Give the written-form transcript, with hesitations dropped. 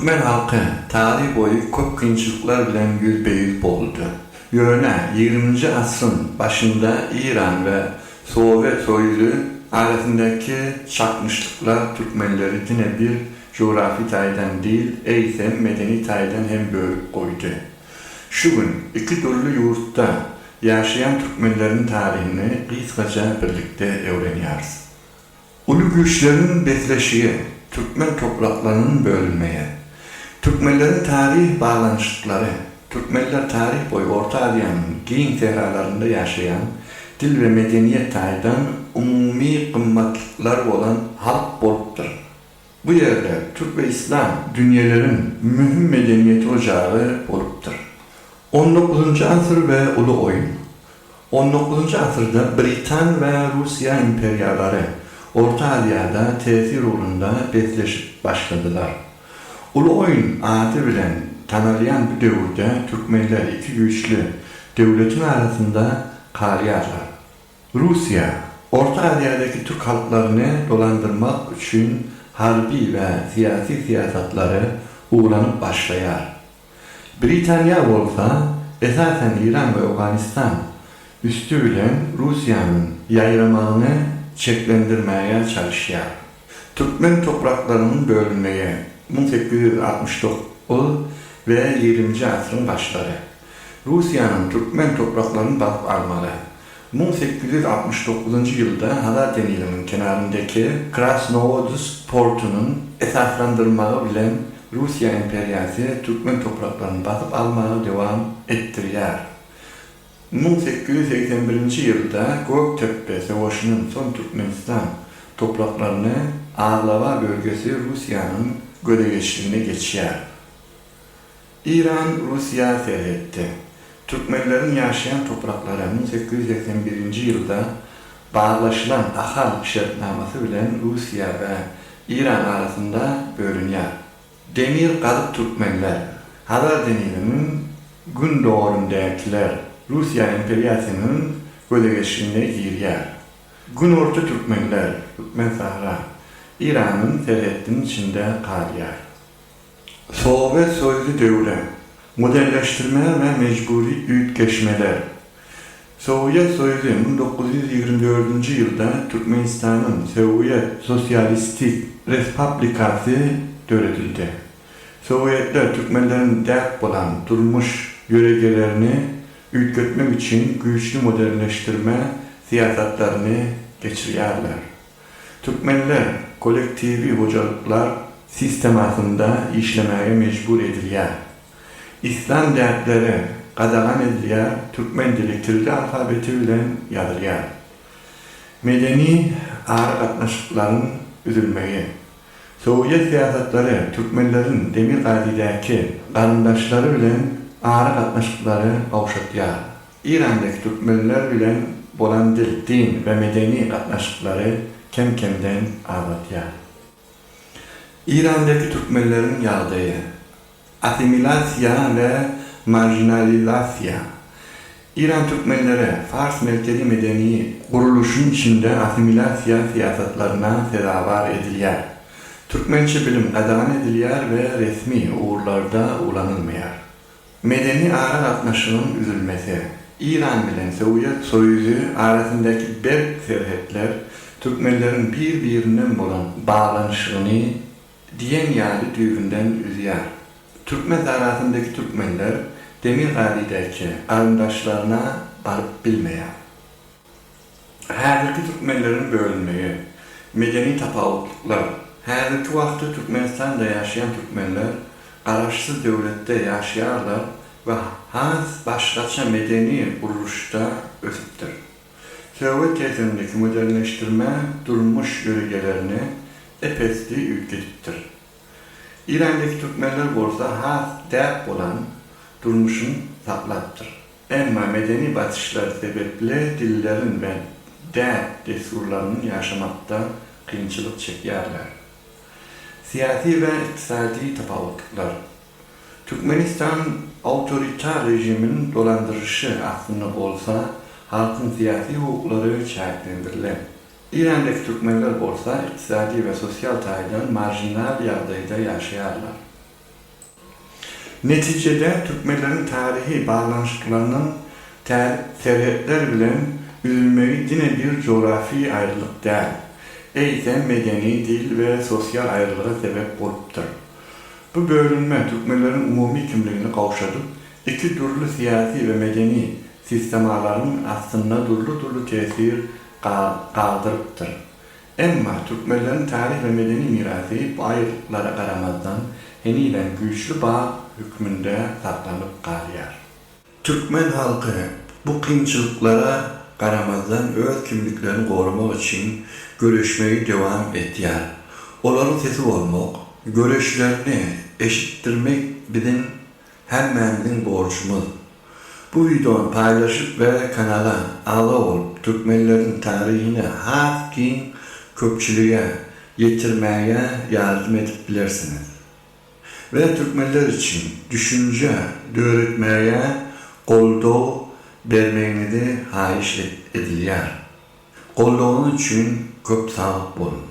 Türkmen halky taryh boýy köp kynçylyklar bilen ýüzbe-ýüz boldy. Ýöne ýigriminji asyryň başynda Eýran we Sowet Soýuzy arasyndaky çaknyşlyklar türkmenleri diňe bir jografi taýdan dil, eýsem medeni taýdan hem bölüp goýdy. Şu gün iki dürli ýurtda ýaşaýan türkmenleriň taryhyny gysgaça birlikde öwrenýäris. Uly güýçleriň besleşigi, türkmen topraklarynyň bölünmegi. Türkmenleriň taryh baglanyşyklary, Türkmenler taryh boýy Orta Aziýanyň giň sähralarynda ýaşaýan, dil we medeniýet taýdan umumy gymmatlyklar bolan halk bolupdyr. Bu ýerler türk we islam dünýeleriň möhüm medeniýet ojagy bolupdyr. On dokuzynjy asyr we uly oýun. On dokuzynjy asyrda Britan we Russiýa imperiýalary Orta Aziýada täsir ugrunda besleşip başladylar. Uly oýun ady bilen tanalýan bu döwürde türkmenler iki güýçli döwletiň arasynda galýarlar. Russiýa, Orta Aziýadaky türk halklaryny dolandyrmak üçin harby we syýasy syýasatlary ulanyp başlaýar. Britaniýa bolsa, esasan Eýran we Owganystan üsti bilen Russiýanyň ýaýramagyny çeklendirmäge çalyşýar. Türkmen topraklarynyň bölünmegi, 1869 we ýigriminji asyryň başlary. Russiýanyň türkmen topraklaryny basyp almagy, 1869-njy ýylda Hazar deňziniň kenaryndaky Krasnowodsk portunyň esaslandyrylmagy bilen Russiýa imperiýasy türkmen topraklaryny basyp almagy dowam etdirýär. 1881-nji ýylda Göktepe söweşinden soň Türkmenistan topraklaryny aglaba bölgesi Russiýanyň gözegeçligine geçýär. Eýran-Russiýa serhetde. Türkmenleriň ýaşaýan topraklary 1881-nji ýylda baglaşylan Ahal şertnamasy bilen Russiýa we Eýran arasynda bölünýär. Demirgazyk türkmenler, Hazar deňiziniň gündogaryndakiler Russiýa imperiýasynyň gözegeçligine girýär. Günorta türkmenler, Türkmensahra, Eýranyň serhetiniň içinde galýar. Sowet Soýuzy döwri. Modelleşdirme we mejbury üýtgeşmeler. Sowet Soýuzy 1924-nji ýylda Türkmenistanyň Sowet Sosialistik Respublikasy döredildi. Sowetler türkmenleriň däp bolan durmuş ýörelgelerini üýtgetmek üçin güýçli modernleşdirme syýasatlaryny geçirýärler. Türkmenler kollektiwi hojalyklar sistemasynda işlemäge mejbur edilýär. Islam däpleri gadagan edilýär, türkmen dili kirli alfabeti bilen ýazylýar. Medeni aragatnaşyklaryň üzülmegi. Sowet syýasatlary türkmenleriň Demirgazidäki garyndaşlary bilen aragatnaşyklary gowşatýar. Eýrandaky türkmenler bilen bolan dil, din we medeni gatnaşyklary kem-kemden azaltýar. Eýrandaky türkmenleriň ýagdaýy. Assimilasiýa we marjinalizasiýa. Eýran türkmenleri fars merkezi medeni gurluşyň içinde assimilasiýa syýasatlaryna sezawar edilýär. Türkmençe bilim gadagan edilýär we resmi ugurlarda ulanylmaýar. Medeni aragatnaşygyň üzülmesi. Eýran bilen Sowet Soýuzy arasyndaky berk serhetler türkmenleriň bir-birinden bolan baglanyşygyny diýen ýaly düýbünden üzýär. Türkmen sahrasyndaky türkmenler Demirgazidäki garyndaşlaryna baryp bilmeýär. Häzirki türkmenleriň bölünmegi. Medeni tapawutlyklar. Häzirki wagtda Türkmenistanda ýaşaýan türkmenler garaşsyz döwletde ýaşaýarlar we has başgaça medeni gurluşda ösüpdir. Sowet täsirindeki modernleşdirme durmuş ýörelgelerini ep-esli üýtgedipdir. Eýrandaky türkmenler bolsa has däp bolan durmuşyny saklapdyr. Emma medeni basyşlar sebepli dillerin we däp-dessurlarynyň ýaşamakda kynçylyk çekýärler. Syýasy we ykdysady tapawutlyklar. Türkmenistan awtoritar režimiň dolandyryşy astynda bolsa, halkyň syýasy hukuklary çäklendirilen. Eýrandaky türkmenler bolsa ykdysady we sosial taýdan marjinal ýagdaýda ýaşaýarlar. Netijede türkmenleriň taryhy baglanyşyklarynyň täze serhetler bilen üzülmegi diňe bir jografy aýrylyk däl, eýsem medeni, dil we sosial aýrylyga sebäp bolupdyr. Bu bölünme türkmenleriň umumy kimligini gowşadyp, iki dürli syýasy we medeni sistemalaryň astynda dürli-dürli täsir galdyrypdyr. Emma türkmenleriň taryh we medeni mirasy bu aýrylyklara garamazdan henizem güýçli bag hökmünde saklanyp galýar. Türkmen halky bu kynçylyklara garamazdan öz kimliklerini goramak üçin göreşmegi dowam etýär. Olaryň sesi bolmak, göreşlerini eşitdirmek biziň hemmämiziň borjumyz. Bu wideony paýlaşyp we kanala agza bolup türkmenleriň taryhyny has giň köpçülige ýetirmäge ýardam edip bilersiňiz. We türkmenler üçin düşünje döretmäge goldaw bermegiňizi haýyş edilýär. Goldawyňyz üçin köp sag boluň.